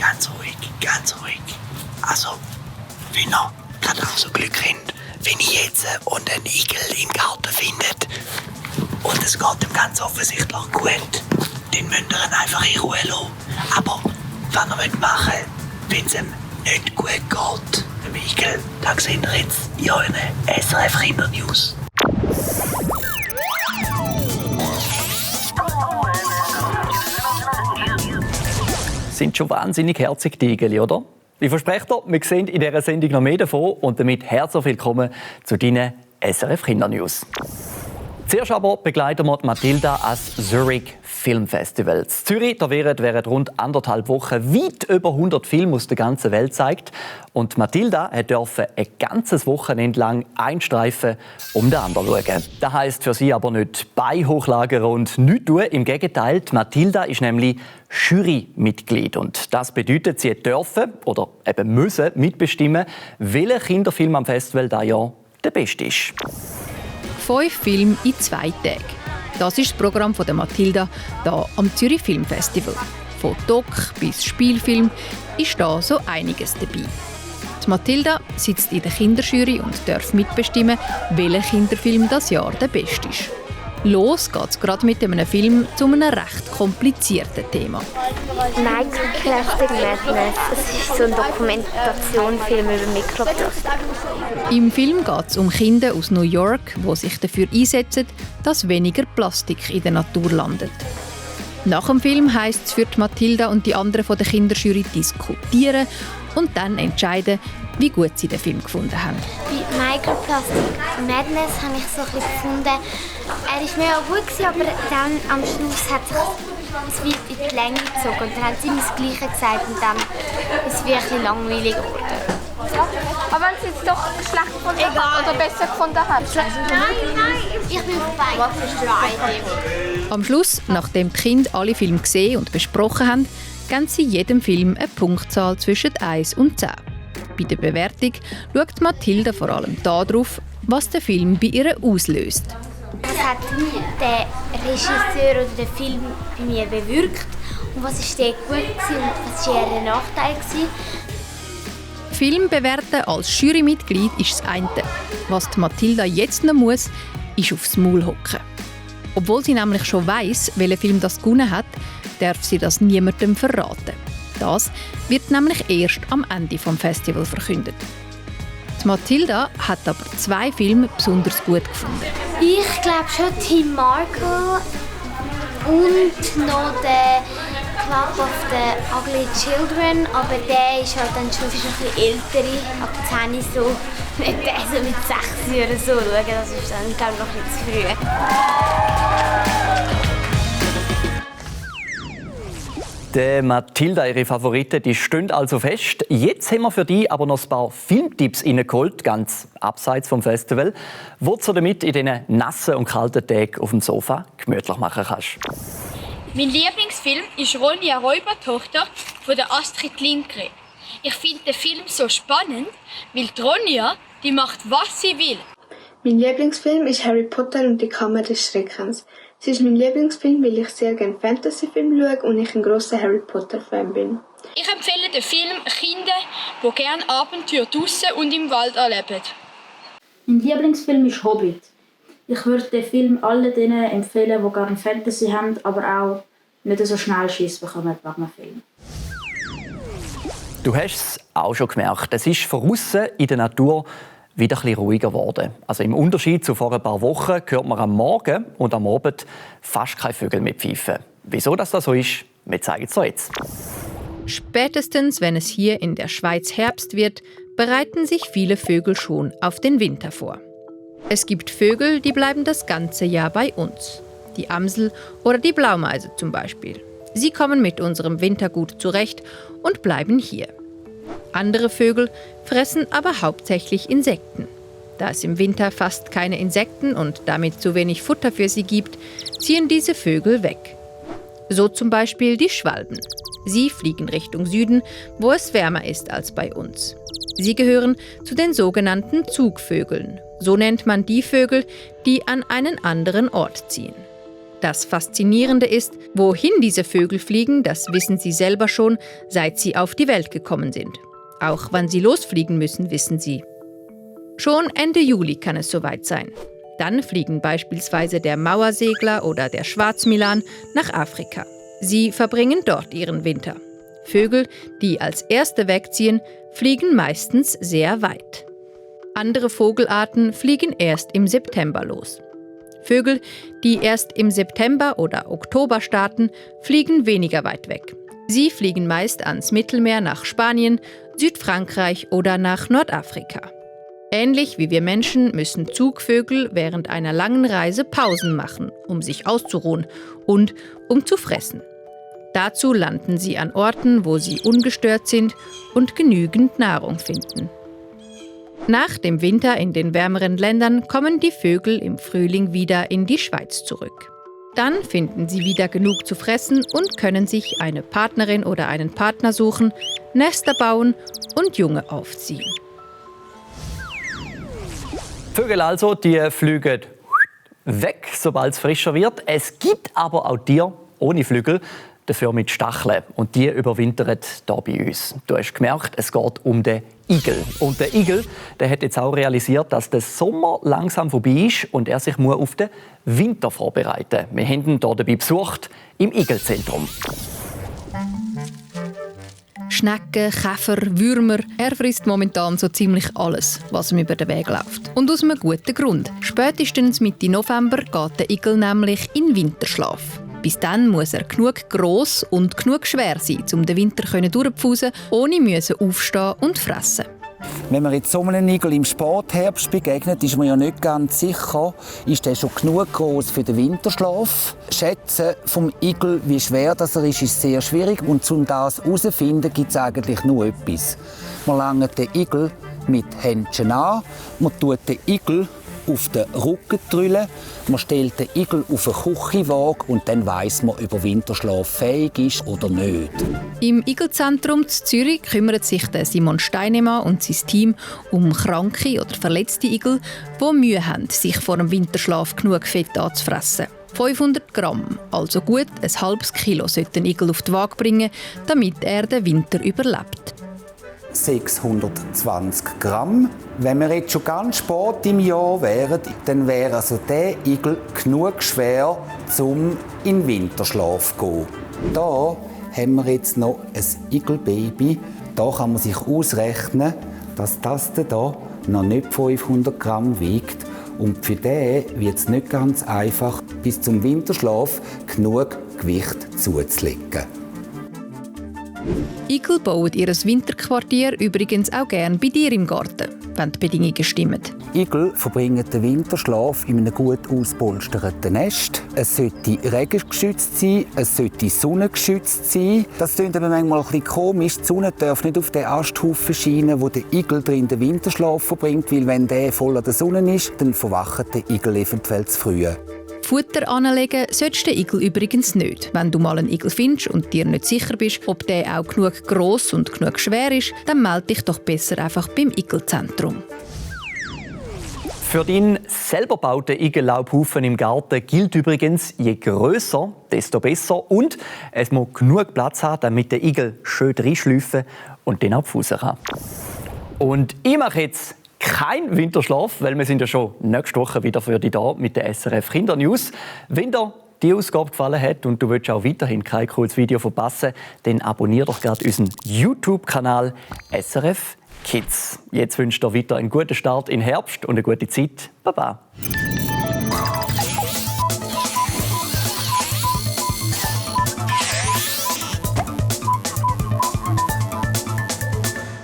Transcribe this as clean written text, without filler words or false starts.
ganz ruhig, ganz ruhig. Also, wenn ihr gerade auch so Glück habt, wenn ich jetzt und einen Igel im Garten findet und es geht ihm ganz offensichtlich gut, dann müsst ihr ihn einfach in Ruhe lassen. Aber was ihr machen wollt, wenn es ihm nicht gut geht, dem Igel, das seht ihr jetzt in euren SRF Kindernews. Sind schon wahnsinnig herzig, die Igel, oder? Ich verspreche dir, wir sehen in dieser Sendung noch mehr davon und damit herzlich willkommen zu deinen SRF Kindernews. Zuerst aber begleiten wir Matilda ans Zurich Film Festival. In Zürich da werden während rund 1,5 Wochen weit über 100 Filme aus der ganzen Welt gezeigt. Und Matilda durfte ein ganzes Wochenende lang einen Streifen um den anderen schauen. Das heisst für sie aber nicht Beine hochlagern und nichts tun. Im Gegenteil, Matilda ist nämlich Jurymitglied. Und das bedeutet, sie dürfen oder eben müssen mitbestimmen, welcher Kinderfilm am Festival dieses Jahr der beste ist. 5 Filme in 2 Tagen. Das ist das Programm von der Matilda hier am Zürich Film Festival. Von Doc bis Spielfilm ist da so einiges dabei. Die Matilda sitzt in der Kinderjury und darf mitbestimmen, welcher Kinderfilm das Jahr der beste ist. Los geht's gerade mit einem Film zu einem recht komplizierten Thema. Microplastic Madness. Es ist so ein Dokumentationsfilm über Mikroplastik. Im Film geht es um Kinder aus New York, die sich dafür einsetzen, dass weniger Plastik in der Natur landet. Nach dem Film heisst es für die Matilda und die anderen von der Kinderjury diskutieren und dann entscheiden, wie gut sie den Film gefunden haben. Bei Microplastic Madness habe ich so ein bisschen gefunden, er war mega gut, aber dann am Schluss hat sich es weit in die Länge gezogen. Und dann haben sie immer das Gleiche gesagt und dann ist es wirklich langweilig geworden. Ja. Aber wenn Sie es doch schlecht gefunden haben oder besser gefunden haben? Nein, ich bin bei. Am Schluss, nachdem die Kinder alle Filme gesehen und besprochen haben, geben sie jedem Film eine Punktzahl zwischen 1 und 10. Bei der Bewertung schaut Matilda vor allem darauf, was der Film bei ihr auslöst. Was hat der Regisseur oder der Film bei mir bewirkt? Und was war gut und was war eher ein Nachteil? Film bewerten als Jurymitglied ist das eine. Was die Matilda jetzt noch muss, ist aufs Maul hocken. Obwohl sie nämlich schon weiss, welcher Film das gewonnen hat, darf sie das niemandem verraten. Das wird nämlich erst am Ende des Festivals verkündet. Die Matilda hat aber 2 Filme besonders gut gefunden. Ich glaube schon Team Markle und noch der Club of the Ugly Children, aber der ist halt dann schon ein bisschen ältere, ab 10 so, nicht der so mit 6 oder so schauen, das ist dann glaube ich noch ein bisschen zu früh. Die Matilda, ihre Favoriten, die stehen also fest. Jetzt haben wir für dich aber noch ein paar Filmtipps reingeholt, ganz abseits vom Festival, wo du damit in diesen nassen und kalten Tagen auf dem Sofa gemütlich machen kannst. Mein Lieblingsfilm ist Ronja Räubertochter von der Astrid Lindgren. Ich finde den Film so spannend, weil die Ronja, die macht, was sie will. Mein Lieblingsfilm ist Harry Potter und die Kammer des Schreckens. Es ist mein Lieblingsfilm, weil ich sehr gerne Fantasyfilme schaue und ich ein grosser Harry Potter-Fan bin. Ich empfehle den Film Kindern, die gerne Abenteuer draussen und im Wald erleben. Mein Lieblingsfilm ist Hobbit. Ich würde den Film allen denen empfehlen, die gerne Fantasy haben, aber auch nicht so schnell Schiss bekommen wegen dem Film. Du hast es auch schon gemerkt, es ist von aussen in der Natur wieder ein bisschen ruhiger geworden. Also im Unterschied zu vor ein paar Wochen hört man am Morgen und am Abend fast keine Vögel mehr pfeifen. Wieso das so ist, wir zeigen es euch jetzt. Spätestens, wenn es hier in der Schweiz Herbst wird, bereiten sich viele Vögel schon auf den Winter vor. Es gibt Vögel, die bleiben das ganze Jahr bei uns. Die Amsel oder die Blaumeise zum Beispiel. Sie kommen mit unserem Winter gut zurecht und bleiben hier. Andere Vögel fressen aber hauptsächlich Insekten. Da es im Winter fast keine Insekten und damit zu wenig Futter für sie gibt, ziehen diese Vögel weg. So zum Beispiel die Schwalben. Sie fliegen Richtung Süden, wo es wärmer ist als bei uns. Sie gehören zu den sogenannten Zugvögeln. So nennt man die Vögel, die an einen anderen Ort ziehen. Das Faszinierende ist, wohin diese Vögel fliegen, das wissen sie selber schon, seit sie auf die Welt gekommen sind. Auch wann sie losfliegen müssen, wissen sie. Schon Ende Juli kann es soweit sein. Dann fliegen beispielsweise der Mauersegler oder der Schwarzmilan nach Afrika. Sie verbringen dort ihren Winter. Vögel, die als erste wegziehen, fliegen meistens sehr weit. Andere Vogelarten fliegen erst im September los. Vögel, die erst im September oder Oktober starten, fliegen weniger weit weg. Sie fliegen meist ans Mittelmeer nach Spanien, Südfrankreich oder nach Nordafrika. Ähnlich wie wir Menschen müssen Zugvögel während einer langen Reise Pausen machen, um sich auszuruhen und um zu fressen. Dazu landen sie an Orten, wo sie ungestört sind und genügend Nahrung finden. Nach dem Winter in den wärmeren Ländern kommen die Vögel im Frühling wieder in die Schweiz zurück. Dann finden sie wieder genug zu fressen und können sich eine Partnerin oder einen Partner suchen, Nester bauen und Junge aufziehen. Vögel also, die fliegen weg, sobald es frischer wird. Es gibt aber auch Tiere ohne Flügel, dafür mit Stacheln. Und die überwintern hier bei uns. Du hast gemerkt, es geht um den Igel. Und der Igel, der hat jetzt auch realisiert, dass der Sommer langsam vorbei ist und er sich auf den Winter vorbereiten muss. Wir haben ihn hier dabei besucht, im Igelzentrum. Schnecken, Käfer, Würmer. Er frisst momentan so ziemlich alles, was ihm über den Weg läuft. Und aus einem guten Grund. Spätestens Mitte November geht der Igel nämlich in Winterschlaf. Bis dann muss er genug gross und genug schwer sein, um den Winter durchzupfusen, ohne müssen aufstehen und fressen. Wenn man jetzt so einem Igel im Spätherbst begegnet, ist man ja nicht ganz sicher, ist der schon genug groß für den Winterschlaf. Schätzen vom Igel, wie schwer das er ist sehr schwierig. Und um das herauszufinden, gibt es eigentlich nur etwas. Man langt den Igel mit Händchen an, man tut den Igel auf den Rücken drüllen, man stellt den Igel auf eine Küchenwaage und dann weiss man, ob er Winterschlaf fähig ist oder nicht. Im Igelzentrum in Zürich kümmert sich Simon Steinemann und sein Team um kranke oder verletzte Igel, die Mühe haben, sich vor dem Winterschlaf genug Fett anzufressen. 500 Gramm, also gut ein halbes Kilo, sollte ein Igel auf die Waage bringen, damit er den Winter überlebt. 620 Gramm. Wenn wir jetzt schon ganz spät im Jahr wären, dann wäre also der Igel genug schwer, um in den Winterschlaf zu gehen. Da haben wir jetzt noch ein Igelbaby. Da kann man sich ausrechnen, dass das hier noch nicht 500 Gramm wiegt. Und für den wird es nicht ganz einfach, bis zum Winterschlaf genug Gewicht zuzulegen. Igel bauen ihr Winterquartier übrigens auch gerne bei dir im Garten, wenn die Bedingungen stimmen. Igel verbringen den Winterschlaf in einem gut auspolsterten Nest. Es sollte regengeschützt sein, es sollte sonnengeschützt sein. Das klingt aber manchmal ein bisschen komisch. Die Sonne darf nicht auf den Asthaufen scheinen, wo der Igel drin den Winterschlaf verbringt, weil wenn der voll an der Sonne ist, dann verwacht der Igel eventuell zu früh. Futter anlegen solltest du den Igel übrigens nicht. Wenn du mal einen Igel findest und dir nicht sicher bist, ob der auch genug gross und genug schwer ist, dann melde dich doch besser einfach beim Igelzentrum. Für deinen selber gebauten Igellaubhaufen im Garten gilt übrigens, je grösser, desto besser. Und es muss genug Platz haben, damit der Igel schön reinschlüpfen und dann auch pfusen kann. Und ich mache jetzt kein Winterschlaf, weil wir sind ja schon nächste Woche wieder für dich da mit der SRF Kindernews. Wenn dir die Ausgabe gefallen hat und du willst auch weiterhin kein cooles Video verpassen, dann abonniere doch gerade unseren YouTube-Kanal SRF Kids. Jetzt wünsche ich dir weiter einen guten Start in Herbst und eine gute Zeit. Baba.